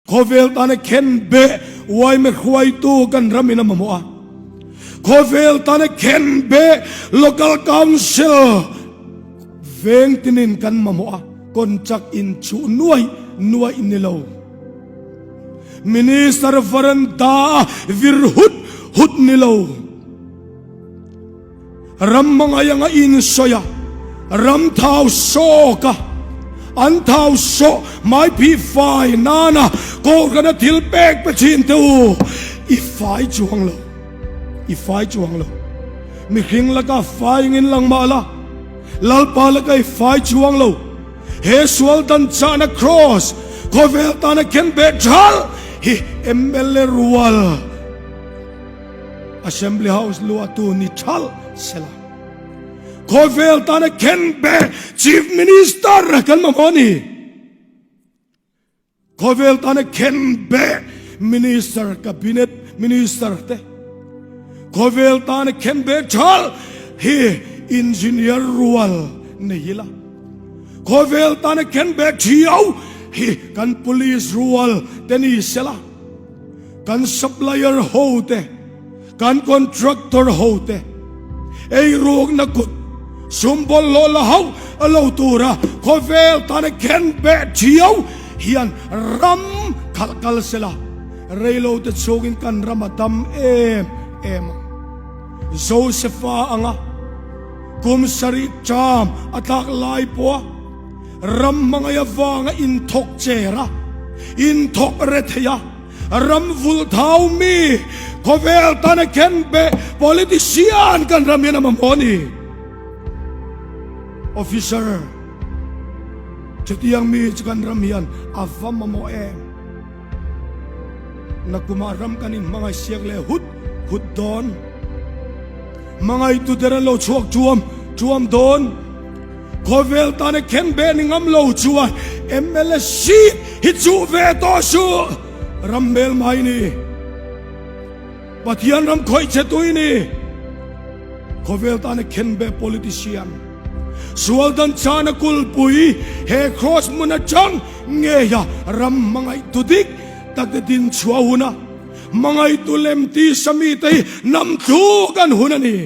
Khawvel tana khen beh yma hruaitu kan ram in a mamawh a. Khawvel tana khen beh Local Council veng tinin kan mamawh a, contract in chuh nuaih nuaih ni lo. Minister varanda a vir hut hut ni lo. Ram hmangaih anga insawi a, ram thau sawk a, an thau sawh hmai phih fai nana Kohhrana thil pek pe thin teh u, i fai chuang lo, i fai chuang lo. Mihring laka fai angin lang mah la, Lalpa laka i fai chuang lo. He sual dan chahna Kraws khawvel tana khen beh thalh hi mla rual. Assembly House luahtu ni thalh sela. Khawvel tana khen be Chief Minister kan mamawh a ni. Khawvel tana khen be Minister Cabinet Minister te. Khawvel tana khen be thalh hi Engineer rual nei ila. Khawvel tana khen be thiau hi kan Police rual te ni sela. Kan supplier ho te, kan contractor ho te ei rukna kut sum bawlhhlawh la hauh a lo tura khawvel tana khen beh thiau hian ram khalh kal sela reilo te chhungin kan ram a dam em em ang. Josefa anga kum sarih ṭam a tlak lai pawha Ram hmangaih avanga inthawk cher a, inthawk re thei a, ram vulh thau mi khawvel tana khen beh politician kan ram hian a mamawh a ni. Officer, chutiang mi chu kan ram hian a va mamawh em? Nakumah ram kan inhmangaih siak leh hut hut dawn. Hmangaihtu der an lo chhuak tuam tuam dawn. Khawvel tana khen beh ni ngam lo chuan mla seat hi chuh ve tawh suh. Ram hmel mai ni. Pathian ram khawih che tui ni. Khawvel tana khen beh politician. Sual dan chana kulpui he cross hmun atang ngeia ram hmangaihtu dik tak te din chhuah huna hmangaihtu lem tisa mite hi nam thluk an hun a ni.